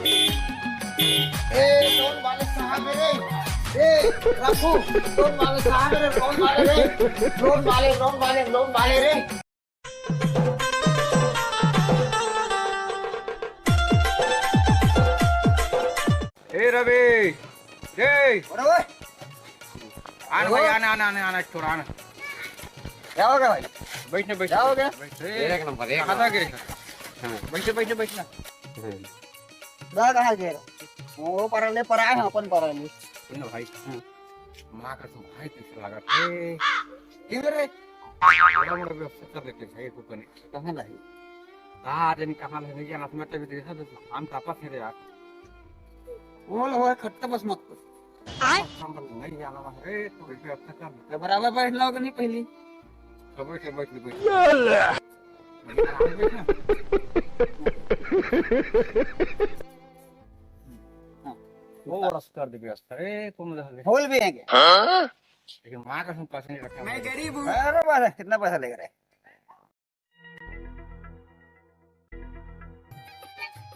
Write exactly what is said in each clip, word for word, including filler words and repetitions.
ए, loan वाले साहब रे, ए, रखू, लोन वाले साहब रे, लोन वाले रे, लोन वाले, लोन वाले, लोन वाले रे। ए रवि, ए, अरे ओए, आना भाई, आना, आना, आना, आना, एक थोड़ा आना। क्या हो गया भाई? बैठ ना, बैठ। क्या हो गया? बैठ। ए, एक नंबर, एक कहाँ नंबर। था गिरे? हाँ। बैठ, बैठ, बैठ ना। हाँ। दा कहाँ गिरे? वो परा ले, परा है, अपन परा ले। सुन ना भाई। हाँ। माँ कसम भाई, कैसे लगा? ए, किधर है? बड़ा बड़ा व्यवस्था कर लेते भाई, को कने। कहाँ लाई? कहाँ आज नहीं, कहाँ ले नहीं जाना, मैं तभी देखा तो हम तापस है यार। वो लो, वो खट्टा बस मत कर। आय? हम नहीं जाना है, तो व्यवस्था कर। तो बराबर बैठ लो कि नहीं पहली? तो बैठ, बैठ, बैठ। वो रस कर दे व्यवस्था। ए, तुम रह ले। होल भी है क्या? हाँ? लेकिन माँ कसम पैसे नहीं रखा। मैं गरीब हूँ। अरे बाबा, कितना पैसा लेकर आए?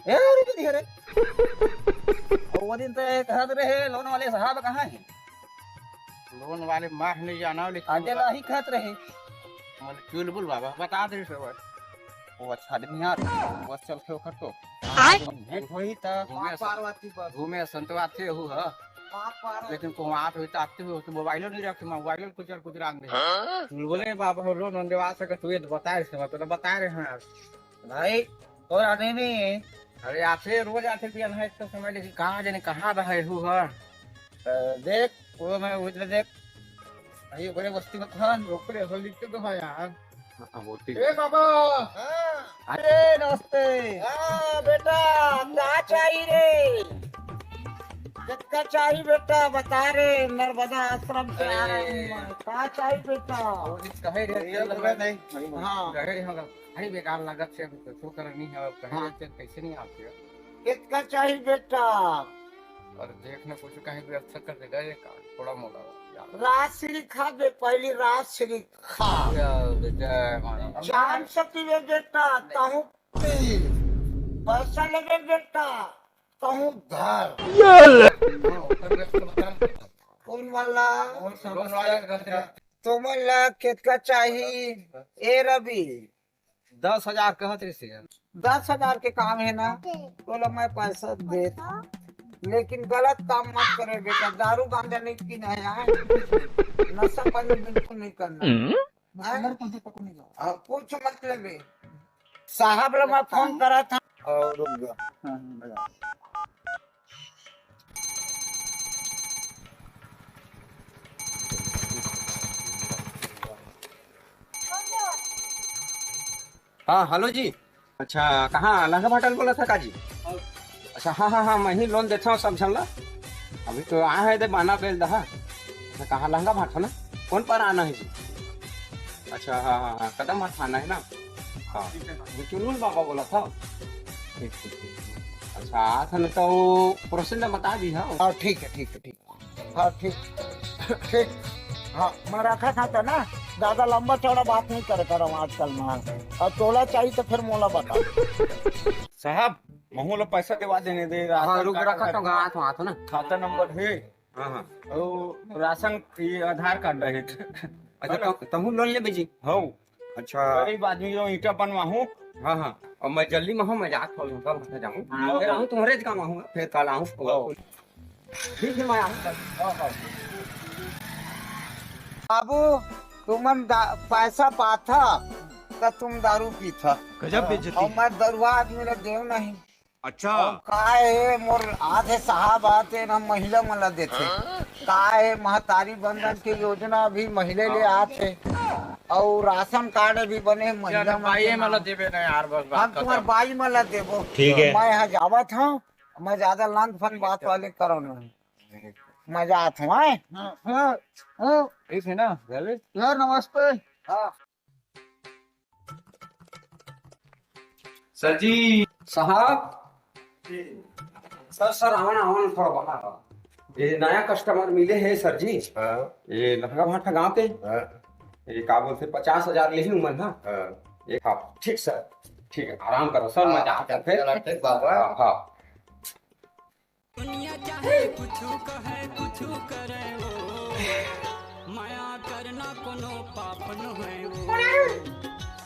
ए, अरे, किती रे? वो दिन तो कहत रहे, लोन वाले साहब कहाँ है? लोन वाले मार नहीं जाना, लेकिन आगे ला ही कहत रहे। मन चुलबुल बाबा, बता दे सब। वो अच्छा आदमी यार, बस चल के ओकर तो। आय? भेंट होई त घूमे पार वाती बस। घूमे संतवा थे हु ह। पार वाती। लेकिन को आत होई त आते हो तो मोबाइलो नहीं रखे, मोबाइलो कुछ और कुछ रंग दे। हाँ? बोले बाबा हो लोन देवा सके तू ये तो बता रहे, मैं तो बता रहे हैं यार। भाई, और आने नहीं। अरे आते रोज आते पिया है तो समय, लेकिन कहाँ जाने कहाँ रहे हु ह। तो देख, वो मैं उधर देख। भाई, ओकरे बस्ती में कौन? ओकरे हो लिखते तो है यार। हाँ, वो ठीक। ए बाबा। हाँ। अरे नमस्ते। हाँ बेटा, का चाहिए रे? कितना चाहिए बेटा, बता रे, नर्मदा आश्रम से आ रहे हैं। का चाहिए बेटा? वो जी कहे रे, ये चल तो रहा है। नहीं। हाँ। कहे रे, हम भाई बेकार लागत से अभी तो शो करनी है, अब कहे हाँ। रे, चल कैसे नहीं आते? कितना चाहिए बेटा? और देखने कुछ कहीं भी अच्छा कर देगा ये काम, थोड़ा मोड़ा यार। राजश्री खा दे, पहली राजश्री खा। जय, जय माता। चार सौ पीवे बेटा, तहूँ पी। पैसा लेवे बेटा, तहूँ धर। कौन वाला? कौन वाला? तुमन ला कितना चाहिए? ए रवि, दस हजार कहत रहिस हे। दस हजार के काम हे ना, तोला मैं पैसा देत हँव, लेकिन गलत काम मत करे बेटा, दारू गांजा नहीं पीना हे यार, नशा पानी बिल्कुल नहीं करना हे। हम्म। हैं? हाँ, कुछ मत लेबे। साहब ला मैं फोन करत हँव। और रुक जा। हाँ, हाँ, लगा। हाँ, हेलो जी। अच्छा, कहाँ लंगा भाटा ले बोलत हव का जी? अच्छा, हाँ, हाँ, हाँ, मैं ही लोन देत हँव सब झन ला। अभी तो आए हे दे बाना बेल दहा। अच्छा, कहाँ लंगा भाटा ना? कौन पारा आना हे जी? अच्छा, हाँ, हाँ, हाँ, कदम भाटा आना हे ना? हाँ, ये चुनमुन बाबा बोलत हव? ठीक, ठीक, ठीक। अच्छा, आत हन तो पड़ोसी ला बता दिहा। हाँ, ठीक हे, ठीक हे, ठीक हे। हाँ, ठीक, ठीक। हाँ, मैं रखत हँव त ना, ज्यादा लंबा चौड़ा बात नहीं करे करँव आजकल मैं। अउ तोला चाहिए त फिर मोला बता। साहब, महूँ ला पैसा देवा देने दे, हाँ, राशन रुक, कार्ड रखत हँव, आत हँव, आत हँव ना। खाता नंबर हे। हाँ, हाँ। अउ राशन, ये आधार कार्ड हे। अच्छा, है ना? त-, तहूँ लोन लेबे जी? हव। अच्छा। गरीब आदमी जो ईंटा बनवाहूँ। हाँ, हाँ। अउ मैं जल्दी में हँव, मैं जात हँव, लंगा भाटा जाहूँ। हाँ। मैं रहूँ तुम्हरे जगह में हँव, फिर कल आहूँ। हाँ। ठीक हे, मैं आहूँ। हाँ, हाँ। बाबू, तुमन दा-, पैसा पाथा, त तुम दारू पीथा। गजब बेइज्जती। अउ मैं दरुहा आदमी ला देव नहीं। अच्छा। अउ का हे, मोर आथे साहब आथे ना, महिला मन ला देथे। हाँ? का हे, महतारी बंदन के योजना भी महिला ले हाँ। आथे, अउ राशन कार्ड भी बने महिला मन बाई के मन ला नाम। देबे ना यार, बस बात हम तुम्हार खतम। बाई मन ला देबो। ठीक हे। मैं यहाँ जावत हँव, मैं ज्यादा लंग फन बात वाले करँव नहीं। मैं जात हँव, हैं? हाँ, हाँ, हाँ। ठीक हे ना, रवि? यार, नमस्ते। हाँ। सर जी। साहब। सर, सर, आवा ना, आवा ना, थोड़ा बाहर आवा। ये नया customer मिले हे सर जी। हाँ। ये लंगा भाटा गांव के। हाँ। ये का बोलथे, पचास हजार लेही उमन, हाँ। हाँ। ये हाँ, ठीक सर, ठीक हे, आराम करो सर, मैं हाँ, जात हँव फिर। चला, ठीक बाबा। हाँ, हाँ। दुनिया चाहे कुछु कहे, कुछु करे वो, मया करना कोनो पाप नोहे वो।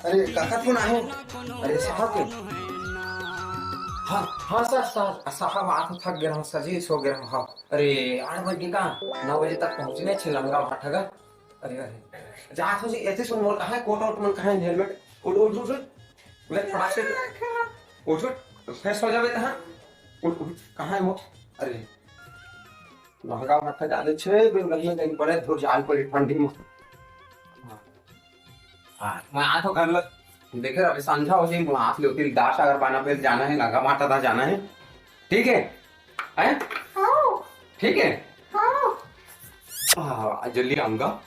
अरे, काकर फोन आहे? अरे, साहब के? हाँ, हाँ सर, सर, साहब, आत थक गे रहंव सर जी, सो गे रहंव, हाँ। अरे, आठ बज गे का? नौ बजे तक पहुँचने छे लंगा भाठा का। अरे, अरे। जात हो जी, एती सुन मोर, कहाँ हे कोट वोट मन, कहाँ हे हेलमेट? उठ, उठ, उठ, उठ। उठ, फटाक से। उठ, उठ। फ्रेश हो जाबे तहाँ। उठ, उठ। कहाँ हे मोर? अरे। महंगा भाठा जाने छे, बिन गन्ने कहीं पड़े, धुर जाल पड़ी ठंडी में। हाँ। हाँ, मैं आत हो घर ल-, देखे रहे, संझा हो जाही, मैं आत ले होती, दास अगर पाना पे जाना हे, लंगा भाठा दा जाना हे। ठीक हे? हैं? हाँ। ठीक हे? हाँ। हाँ, जल्दी आऊंगा।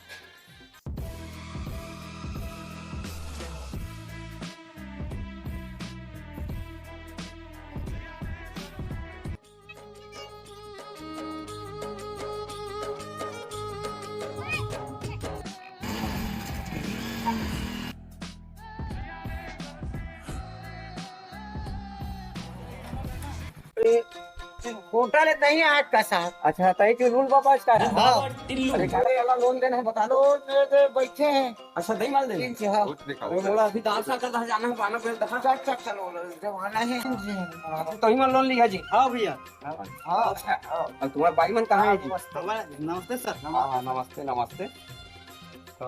होटल हे, तहीं आत का साहब। अच्छा, तहीं चुलबुल बाबा का? हाँ। अरे, घरे वाला लोन देना हे, बता दो। लोन दे दे, बैठे हैं। अच्छा, दही माल दे। ठीक है, हाँ। अरे, मोला अभी दाल साग करता जाना हे, पाना पे दहा। चल, चल, चल, बोलो, जब आना है। हाँ, तो तहीं माल लोन लिया जी। हाँ भैया। हाँ, हाँ। अब तुम्हारे भाई मन कहाँ हे जी? हमारा नमस्ते सर। हाँ, हाँ, नमस्ते, नमस्ते। तो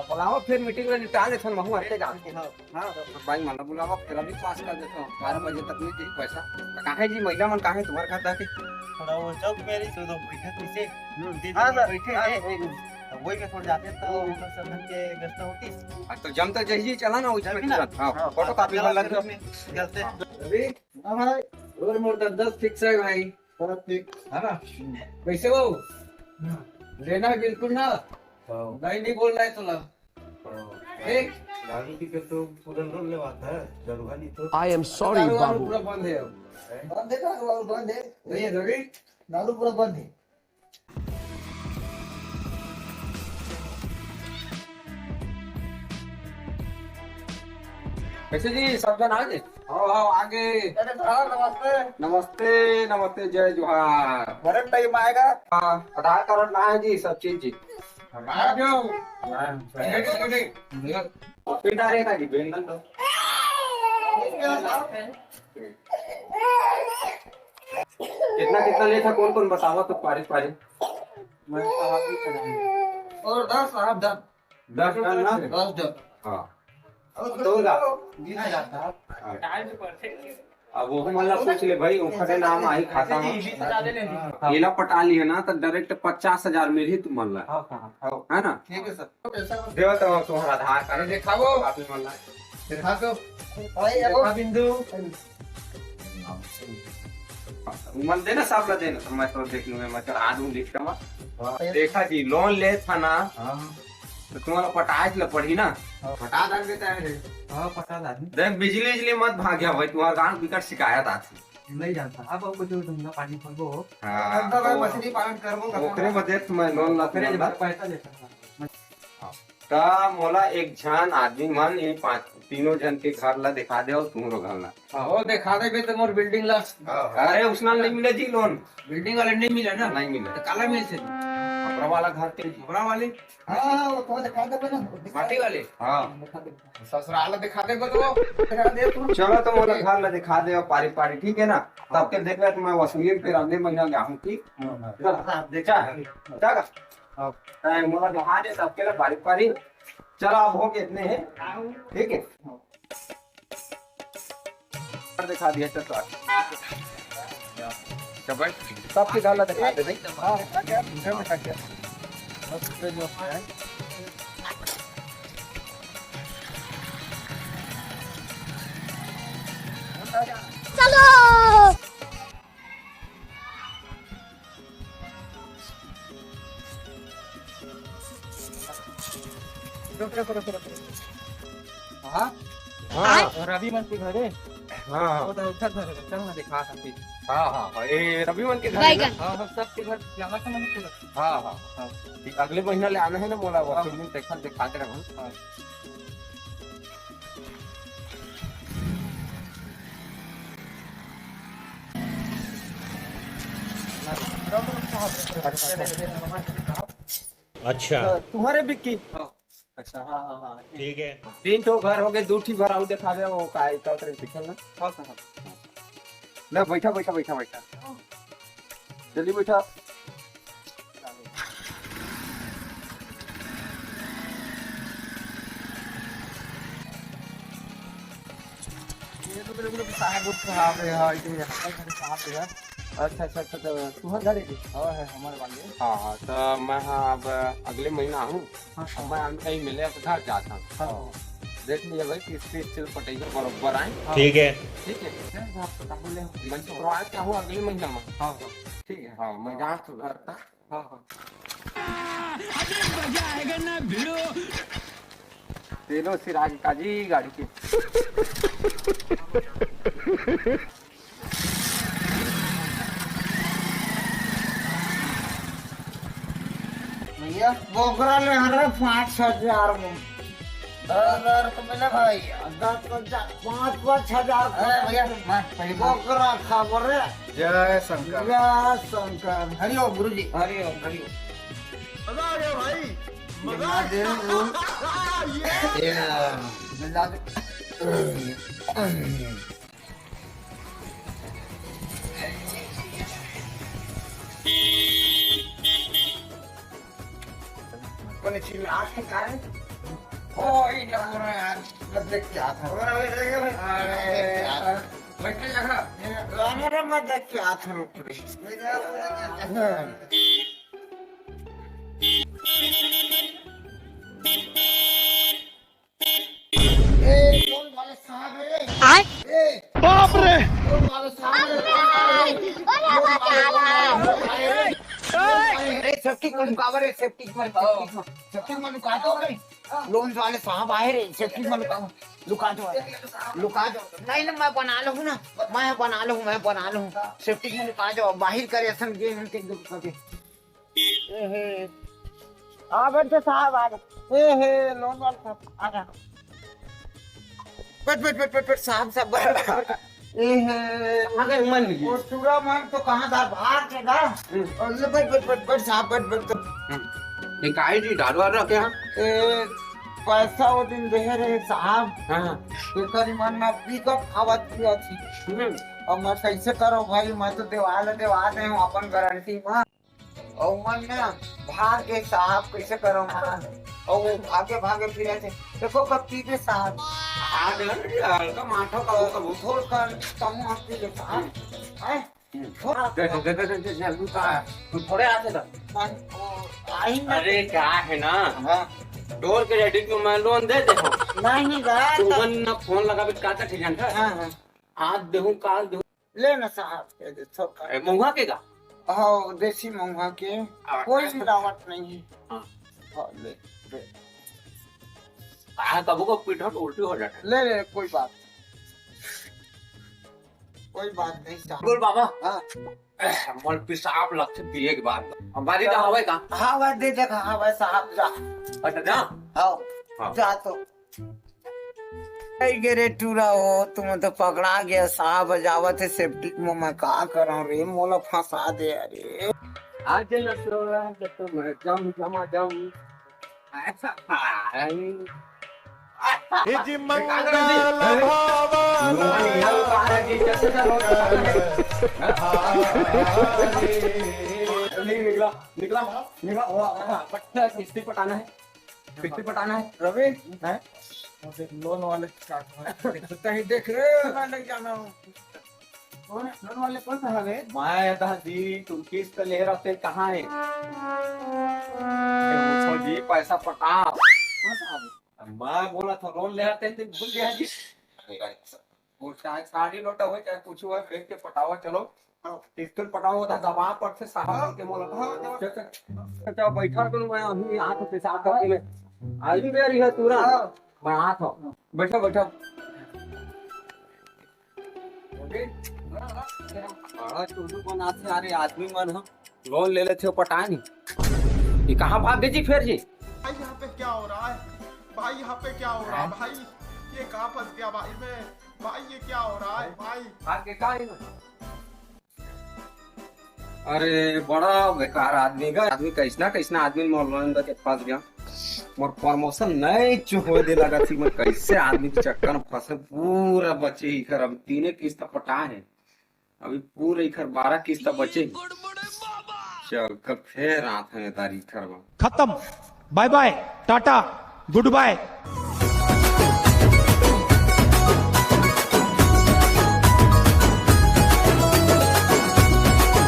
बुलावा, फिर मीटिंग में निपटा लेथन, महू आते जान। हाँ, हाँ। तो भाई मन ला बुलावा, फिर अभी पास कर देथन, बारह बजे तक नहीं दे पैसा। तो काहे जी, महिला मन काहे तुम्हारे घर जाके? थोड़ा वो चौक में रही, तो, तो बैठे पीछे। हम्म। दीदी हाँ, जी सर। बैठे हाँ, हैं। हाँ, हाँ। तो वही में थोड़ा जाते तो वो सब धन के व्यवस्था होती। हाँ, तो जम तो जही चला ना, उसमें चल ना। तुरंत। हाँ, हाँ, फोटो कॉपी चला वाला फिर तो। उसमें चलते। हाँ। रवि, हाँ भाई। और मोर दस दस फिक्स है भाई। हाँ, ठीक। है ना? कैसे हो? हाँ। लेना है बिल्कुल ना? हाँ। नहीं, नहीं बोल रहा है तोला। हाँ। ठीक। दारू पी के तो पूरा लोन लेवाता है, दरुआ नहीं तो। I am sorry, दारू वारू बाबू। पूरा बंद है अब। हैं? बंद है, दारू वारू बंद है। नहीं है, रवि? दारू पूरा बंद है। कैसे जी, सब जन आ गए? आओ, आओ, आगे। अरे सर, नमस्ते। नमस्ते, नमस्ते, जय जोहार। वरन टाइम आएगा। हाँ, आधार कार्ड ना है जी, सब चीज जी। आ जाओ। हाँ, हाँ। बैठो, बैठो। पिंड आ रहेगा जी, बेंगल तो। कितना, कितना लेता, कौन, कौन बतावा तो पारी, पारी। मैं तो आप ही खड़ा हूँ। और दस, आप दस। दस टन ना? दस टन। हाँ। और तो ला। बीस हजार था। हाँ। अब वो हमन ला पूछ ले भाई, ओखरे नाम आही खाता में। हाँ। एला पटा लिहे ना, तो direct पचास हजार मिलही तुमन ला। हाँ, हाँ, हाँ। है ना? ठीक है सर। देवा तो तुम्हारा आधार कार्ड। अरे दिखाओ। आप ही मन ला। दिखा दो। भाई, देखा बिंदु। मन देना, सब ला देना, तो मैं तो देख लूंगा, मैं चढ़ा दूं लिस्ट में। हाँ। देखा जी, लोन ले था ना, हाँ। तो तुम्हारा पटाए ला पड़ी ना। हाँ, पटा डाल देता है रे। हाँ, पटा डाल। देख, बिजली, बिजली मत भाग्या भाई, तुम्हारा गांव बिकट शिकायत आती। नहीं जानता, अब कुछ धंधा पानी खोलबो। हाँ, धंधा भाई, तो मछली पालन करबो, ओकरे बदे तो मैं लोन ला ओकरे तुम्हारा। पैसा लेता था। हाँ। त मोला एक झन आदमी मन, ये पांच, तीनों झन के घर ला दिखा दे, और तुम्हारो घर ला। हाँ, वो दिखा देबे तो मोर बिल्डिंग ला। हाँ। अरे, उसना नहीं मिले जी लोन। बिल्डिंग वाले नहीं मिले ना? नहीं मिले। तो काला मिलथे? खपरा वाला घर के। खपरा वाले? हाँ, वो तो दिखा देबे ना। माटी वाले? हाँ। दिखा देबे। ससुराल दिखा देबे तो। दिखा दे तू। चलो, तो मोला घर ला दिखा दे, और पारी पारी, ठीक है ना? तब के देख ले, तो मैं वसूली फिर अगले महीना ले आऊँ, ठीक? हाँ। चल, हाँ, देखा। चल। हाँ। ए, मोला दिखा दे सबके ला पारी पारी। चलो, अब हो गए इतने हैं। ठीक है? दिखा दिया, चल तो। चल भाई, सबके घर ला दिखा दे भाई। हाँ, क्या, क्या दिखा दिया? बस, इतने जो है। चलो। रुक, रुक, रुक, रुक, रुक। हाँ? हाँ। और रवि मन के घरे? हाँ, हाँ। वो तो उधर घर है, चल ना दिखा सकते। हाँ, हाँ, हाँ, ये रवि मन के घर है ना? बैगन। हाँ, हाँ, सबके घर जाना था मैंने पूरा। हाँ, हाँ। हाँ। ठीक, अगले महीना ले आना है ना, मोला वो हाँ। फिल्म देखा, दिखा के रखो। हाँ। अच्छा। तुम्हारे बिक्की। अच्छा, हाँ, हाँ, हाँ। ठीक है। तीन ठो घर हो गए, दू ठी घर आऊ देखा दे, वो का, का उतरे पिछल ना। हाँ, हाँ, हाँ। ले, बैठा, बैठा, बैठा, बैठा। जल्दी बैठा। ये तो मेरे को साहब बहुत खराब है यार, ये मेरे साहब है यार। अच्छा, अच्छा, अच्छा, तो तुम्हारे घर है? हाँ, है, हमारे वाले। हाँ, हाँ, तो मैं, हाँ, अब अगले महीना हूँ। हाँ, हाँ। मैं हम कहीं मिले तो घर जाता हूँ। हाँ। देख लिया भाई, किस्त, किस्त पटैया बरोबर आए। हाँ। ठीक है। ठीक है। मैं तो करवा के हूँ अगले महीना में। हाँ, हाँ। ठीक है, हाँ, मैं जाता हूँ घर तक। हाँ, हाँ। अभी मजा आएगा ना भिड़ो। तेलो सिराज का जी गाड़ी के। भैया, बोकरा ले हरे पाँच हजार में। दस हजार तो मिले भाई। दस हजार, पाँच, पाँच हजार। अरे भैया, मैं पहली बार बोकरा खा बोल रहे। जय शंकर। जय शंकर। हरिओम गुरुजी। हरिओम, हरिओम। मजा आ गया भाई, मजा आ गया। ये मिला दे। कोने चीज में आग के कारण। ओ, ये क्या हो रहा है यार? मैं देख के आता हूँ। अरे यार, बैठे जगह। राम राम, मैं देख के आता हूँ। ए, कौन वाले साहब है रे? आय? ए, बाप रे! कौन वाले साहब है रे? अरे, सेफ्टी में लुकावा रे, सेफ्टी में, सेफ्टी में, सेफ्टी में लुका दो रे। लोन वाले साहब आए रे, सेफ्टी में लुकावा, लुका दो, लुका दो। नहीं, नहीं, मैं बना लूँ ना, मैं बना लूँ, मैं बना लूँ। सेफ्टी में लुका दो, बाहर करे असन गेम के लुका दे। एहे। आ बैठ तो साहब आ गए। एहे, लोन वाला साहब आ गया। बैठ, बैठ, बैठ, बैठ, बैठ, साहब, साहब, बैठ, बैठ, बैठ। एहे, आ गए, मन मिल गया। वो टूरा मन तो कहाँ था, बाहर के था। हम्म। और ले, बैठ, बैठ, बैठ, बैठ, साहब, बैठ, बैठ, बैठ। हम्म। ये काहे जी, दारू वारू रखे हैं? ए, पैसा वो दिन दे रहे साहब। हाँ, हाँ। तो करीबन ना पिकअप खावत पिया थी। हम्म। अब मैं कैसे करो भाई, मैं तो देवाल देवा दे हूँ अपन गारंटी में। अउ मन ना भाग गे साहब, कइसे करव मैं? अउ वो भागे भागे फिरे थे। देखो कब पीबे साहब। हाँ, दे ना, हल्का माठो कभू कभू। थोड़ कर तमु आप पी ले साहब। हैं? हम्म। थोड़ा दे, दे, दे, दे, दे, जल्दी का। तू थोड़े आते था। मन को आई ना। अरे, क्या है ना? हाँ। डोर के रेडी को मैं लोन दे दे हूँ। नहीं, नहीं, बा, तू तो मन ना फोन लगा भी काटा ठीक जानता है? हाँ, हाँ। आज देहूँ, काल देहूँ। ले ना साहब, ये दे, थोड़ा। ए, महुआ के का? हाँ, देसी महुआ के। हाँ। कोई मिलावट नहीं है। हाँ। हाँ, ले, ले। हाँ, कबो कबो पीठा तो उल्टी हो जाता है। ले, ले, कोई बात। कोई बात नहीं साहब। बोल बाबा। हाँ। मोर पेशाब लगथे पिए के बाद। हमारी तो हवे का? हाँ, भाई, दे दे, हाँ, भाई साहब, जा। अच्छा, जा। हाँ, हाँ। जा तो। कई गे रे टूरा हो, तुम तो पकड़ा गया, साहब जावत है सेप्टिक में, मैं का करऊं रे, मोला फंसा दे, अरे। आज न सोया तो मैं जम जमा जम। ऐसा है। हे जी मंगल भावा। निकला, निकला, निकला, वाह, वाह, बट किस्ती पटाना है। किस्ती पटाना है। रवि, हैं? लोन वाले का, कहीं देख रे, मैं नहीं जाना हूँ। कौन है? लोन वाले कौन सा है? मैं था जी, तुम किस्त ले रहे थे, कहाँ है? ए, पूछो जी, पैसा पटाओ। कौन सा है? मैं बोला था, लोन ले रहे थे, तुम भूल गया जी। वो चाहे साड़ी लोटा हो, चाहे कुछ हो, फेंक के पटाओ, चलो। किस्त पटाओ, था दबा पर से साहब के बोला। हाँ, हाँ। चल, चल। चल, बैठा करो, मैं अभी हाथ पेशाब करके मैं। आज भी मेरी है तूरा। हाँ। मैं हाथ हो। बैठो, बैठो। बड़ा चुल्लू बनाथे, अरे आदमी मन ह लोन ले लेथे, पटाय नहीं। ये कहाँ भाग गए जी फिर जी? भाई, यहाँ पे क्या हो रहा है? भाई, यहाँ पे क्या हो रहा है भाई? ये कहाँ फंस गया भाई मैं? भाई, ये क्या हो रहा है भाई? भाग के कहाँ है? अरे, बड़ा बेकार आदमी गा। आदमी कइसना कइसना आदमी मोर लोन दे के फंस गया। मोर प्रमोशन नहीं चुक होए दे लगा थी। मैं कइसे आदमी के चक्कर में फंसे, पूरा बचे ही कर। अभी तीने किस्त पटा है, अभी पूरे इखर बारह किस्त बचे ही। चल, कल फेर आत है तारीख खरवा। खत्म। बाय बाय, टाटा, गुड बाय।